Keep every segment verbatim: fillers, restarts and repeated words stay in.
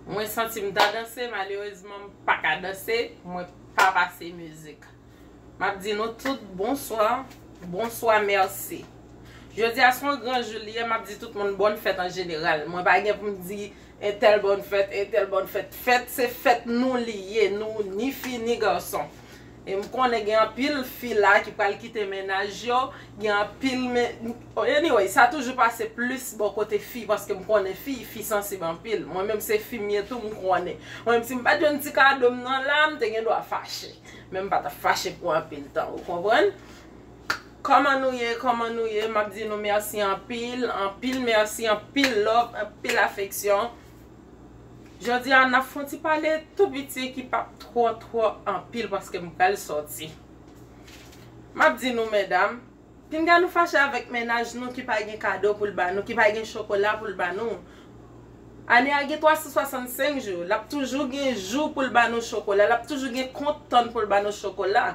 Mwen santi m ta danse, malerezman m pa ka danse, mwen pa pase mizik. M ap di nou tout bonswa, bonswa, mèsi. Jodi a se yon gran jou li ye, m ap di tout moun bòn fèt an jeneral. Mwen pa gen pou m di entèl bòn fèt, entèl bòn fèt. Fèt se fèt nou li ye, nou ni fi ni gason. E m konnen gen anpil fi la ki pral kite mennaj yo, gen anpil men, anyway, sa toujou pase plis bò kote fi, paske m konnen fi, fi sansib anpil. Mwen menm se fi m ye tou, m konnen. Mwen menm si m pa t jwenn ti kado m nan la, m te gen dwa fache. Men m pa t ap fache pou anpil tan, ou konprann? Kòman nou ye, kòman nou ye? M ap di nou mèsi anpil, anpil mèsi, anpil love, anpil afeksyon. Jodi a n ap fè yon ti pale tou piti ki p ap twò twò anpil paske m pral sòti. M ap di nou medam, pinga nou fache avèk mennaj nou ki pa gen kado pou l ba nou, ki pa gen chokola pou l ba nou. Ane a gen twa san swasannsenk jou, l ap toujou gen jou pou l ba nou chokola, l ap toujou gen kont tann pou l ba nou chokola.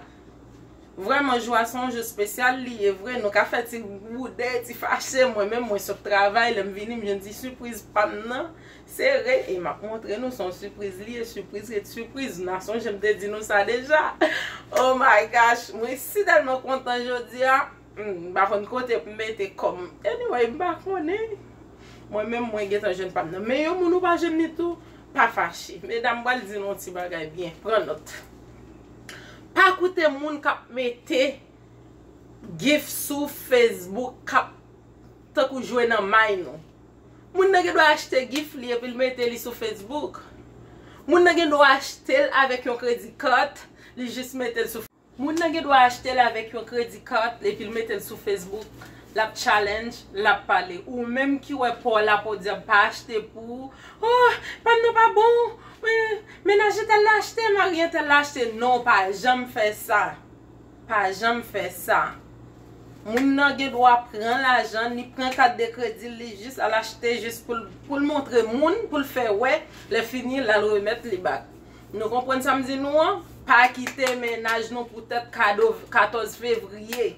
Vrèman, jou a se yon jou espesyal li ye vre. Nou ka fè ti boude, ti fache. Mwen menm, mwen sot travay, lè m vini, m jwenn ti sipriz pa m nan sere. E m ap montre nou, se yon sipriz li ye, sipriz ret sipriz. N a sonje m te di nou sa deja. Oh my gosh, mwen si tèlman kontan jodi a. Hmm, m pa konn kote pou m mete kò m. Anyway, m pa konnen. Mwen menm, mwen gentan jwenn pa m nan. Men yon moun ou pa jwenn li tou, pa fache. Medam, m pral di nou yon ti bagay byen. Pran nòt. Pa koute moun k ap mete gif sou Facebook k ap tankou jwe nan may nou. Moun nan gen dwa achte gif li epi l mete li sou Facebook. Moun nan gen dwa achte l avèk yon kredi kat, li jis mete l sou. Moun nan gen dwa achte l avèk yon kredi kat epi l mete l sou Facebook. L ap challenge, l ap pale. Ou menm ki wè pa w la podyab, pa achte pou ou. Oh, pa m nan pa bon. Men, mennaj entèl la achte, mari entèl la achte. Non, pa janm fè sa. Pa janm fè sa. Moun nan gen dwa pran lajan, li pran kat de kredi, li jis al achte jis pou l, pou l montre moun, pou l fè wè, lè fini, l al remèt li back. Nou konprann sa m di nou an? Pa kite mennaj nou poutèt kado katòz fevriye.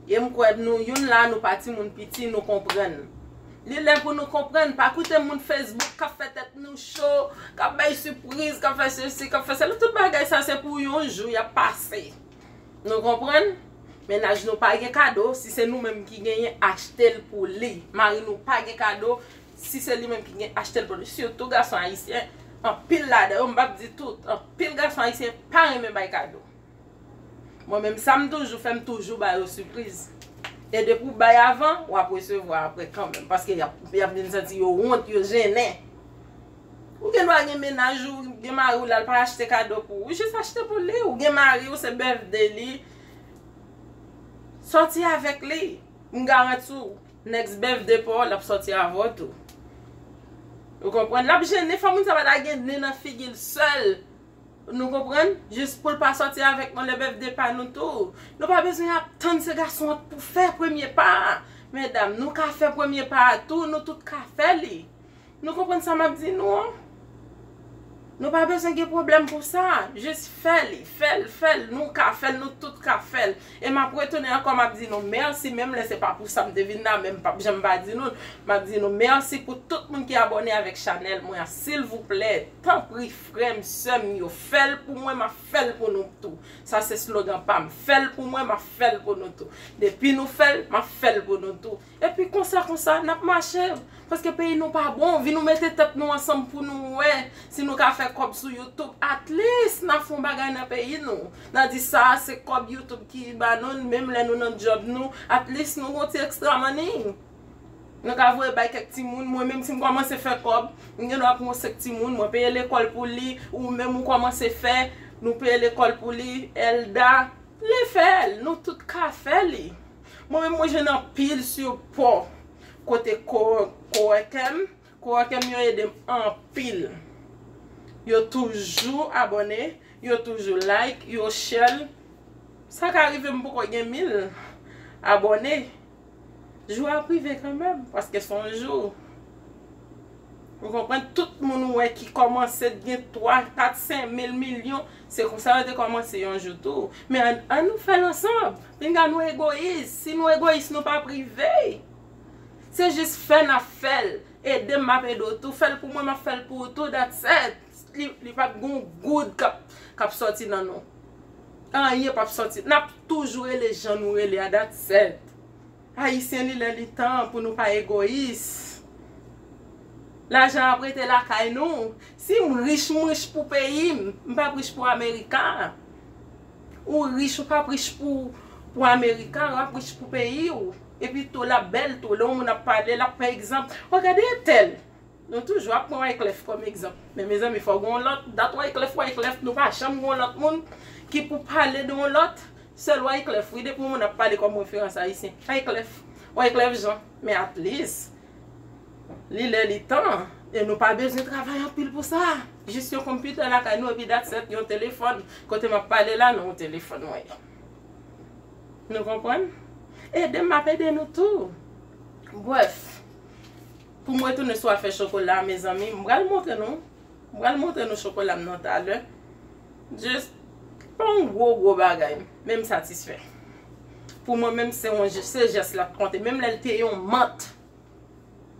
E m kwè nou youn la, nou pa timoun piti, nou konprann. Li lè pou nou konprann, pa koute moun Facebook k ap fè tèt nou cho, k ap bay sipriz, k ap fè sesi, k ap fè sela. Tout bagay sa se pou yon jou, y ap pase. Nou konprann? Mennaj nou pa gen kado, si se nou menm ki genyen, achte l pou li. Mari nou pa gen kado, si se li menm ki gen, achte l pou li. Sitou gason ayisyen, anpil ladan yo, m p ap di tout, anpil gason ayisyen pa renmen bay kado. Mwen menm, sa m toujou fè, m toujou ba yo sipriz. E depi w bay avan, w ap resevwa apre kanmenm. Paske y ap, y ap vin santi yo wont, yo jennen. Ou gen dwa gen mennaj ou, gen mari w la, l pa achte kado pou ou. Ou jis achte pou li. Ou gen mari w, se birthday li. Sòti avèk li. M garanti w, next birthday pa w, l ap sòti avè w tou. Ou konprann? L ap jennen, fò moun sa pa ta gen nen nan figi l sèl. Nou konprann? Jis pou l pa sòti avèk nou lè birthday pa nou tou. Nou pa bezwen ap tann se gason an pou fè premye pa a. Medam, nou ka fè premye pa a tou, nou tout ka fè li. Nou konprann sa m ap di nou an? Nou pa bezwen gen pwoblèm pou sa. Jis fè li, fè l, fè l. Nou ka fè l, nou tout ka fè l. E m ap retounen ankò, m ap di nou mèsi, menm lè se pa pou sa m te vin la, men m p ap janm pa di nou l. M ap di nou mèsi pou tout moun ki abòne avèk chanèl mwen an. Silvouplè, tanpri, frè m, sè m yo, fè l pou mwen, m ap fè l pou nou tou. Sa se slogan pa m. Fè l pou mwen, m ap fè l pou nou tou. Depi nou fè l, m ap fè l pou nou tou. Epi konsa, konsa, n ap mache. Paske peyi nou pa bon, vin nou mete tèt nou ansanm pou nou wè si nou ka fè kòb sou YouTube. At least, n ap fè yon bagay nan peyi nou. N a di sa, se kòb YouTube ki ba nou, menm lè nou nan djòb nou, at least nou gon ti extra money. Nou ka voye bay kèk timoun. Mwen menm, si m kòmanse fè kòb, m gen dwa pran yon senk timoun, mwen peye lekòl pou li, ou menm ou kòmanse fè, nou peye lekòl pou li, Elda, li fè l, nou tout ka fè li. Mwen menm, mwen jwenn anpil sipò kote ko-, kowòkè m. Kowòkè m yo ede m anpil. Yo toujou abòne, yo toujou like, yo share. Sa ka rive m poko gen mil abòne. Jou ap rive kanmenm, paske se yon jou. Ou konprann? Tout moun ou wè ki kòmanse gen twa, kat, senk mil, milyon, se konsa yo te kòmanse yon jou tou. Men ann, ann nou fè l ansanm. Pinga nou egoyis. Si nou egoyis, nou p ap rive. Se jis fè n ap fè l. Ede m, m ap ede w tou. Fè l pou mwen, m ap fè l pou ou tou, that's it. Li, li p ap gen yon goud k ap, k ap sòti nan nou. Anyen p ap sòti. N ap toujou rele jan nou rele a, that's it. Ayisyen, li lè li tan pou nou pa egoyis. Lajan ap rete lakay nou. Si m rich, m rich pou peyi m. M p ap rich pou Amerika. Ou rich, ou p ap rich pou, pou Amerika, w ap rich pou peyi w. Epi tou, l ap bèl tou. Lè yon moun ap pale, l ap pran egzanp. O, gade entèl. Nou toujou ap pran Wyclef kòm egzanp. Men mezanmi, fò gen yon lòt. Dat Wyclef, Wyclef, nou pa janm gen yon lòt moun ki pou pale de yon lòt. Sèl Wyclef, wi, depi yon moun ap pale kòm referans ayisyen. Wyclef, Wyclef Jean. Men at least, li lè li tan. E nou pa bezwen travay anpil pou sa. Jis yon konpitè lakay nou, epi that's it, yon telefòn. Kote m ap pale la, nan yon telefòn mwen ye. Nou konprann? Ede m, m ap ede nou tou. Brèf, pou m retounen sou afè chokola, mezanmi, m pral montre nou. M pral montre nou chokola m nan talè. Just, pa yon gwo, gwo bagay, men m satisfè. Pou mwen menm, se yon je-, se jès la k konte. Menm lè l te yon mant,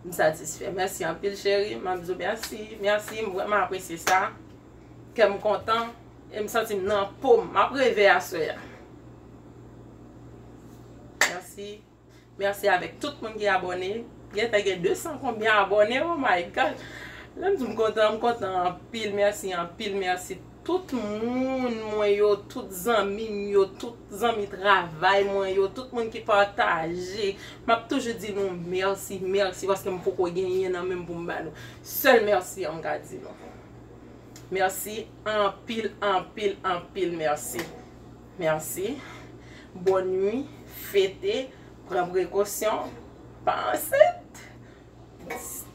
m satisfè. Mèsi anpil, cheri. M ap di w mèsi, mèsi. M vrèman apresye sa. Kè m kontan. E m santi m nan po m. M ap reve aswè a. Mèsi. Mèsi avèk tout moun ki abòne. Gentan gen de san konbyen abòne. Oh my God. Lè m di m kontan, m kontan anpil. Mèsi anpil, mèsi tout moun mwen yo, tout zanmi m yo, tout zanmi travay mwen yo, tout moun ki pataje. M ap toujou di nou mèsi, mèsi, paske m poko genyen nan men m pou m ba nou. Sèl mèsi an m ka di nou. Mèsi anpil, anpil, anpil, mèsi. Mèsi. Bòn nwi, fete, pran prekosyon, pa ansent.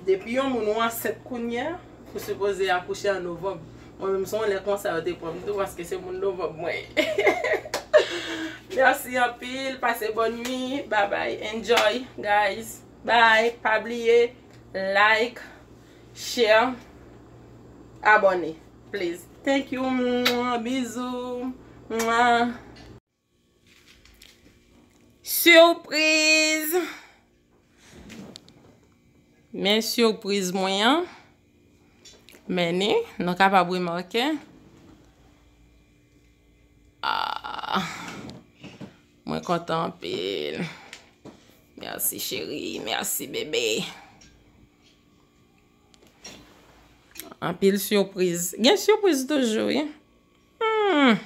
Depi yon moun ou ansent kounye a, ou sipoze akouche an novanm. Mwen menm, se yon lè konsa yo te pran m tou, paske se moun novanm mwen ye. Mèsi anpil, pase bòn nwi, bye bye, enjoy, guys, bye, pa bliye, like, share, abòne, please. Thank you, mwah, bizou, mwah. Sipriz! Men sipriz mwen an. Men ni, nou kapab remake. Ah, mwen kontan anpil. Mèsi, cheri. Mèsi, bebe. Anpil sipriz. Gen sipriz toujou, wi. Hmm.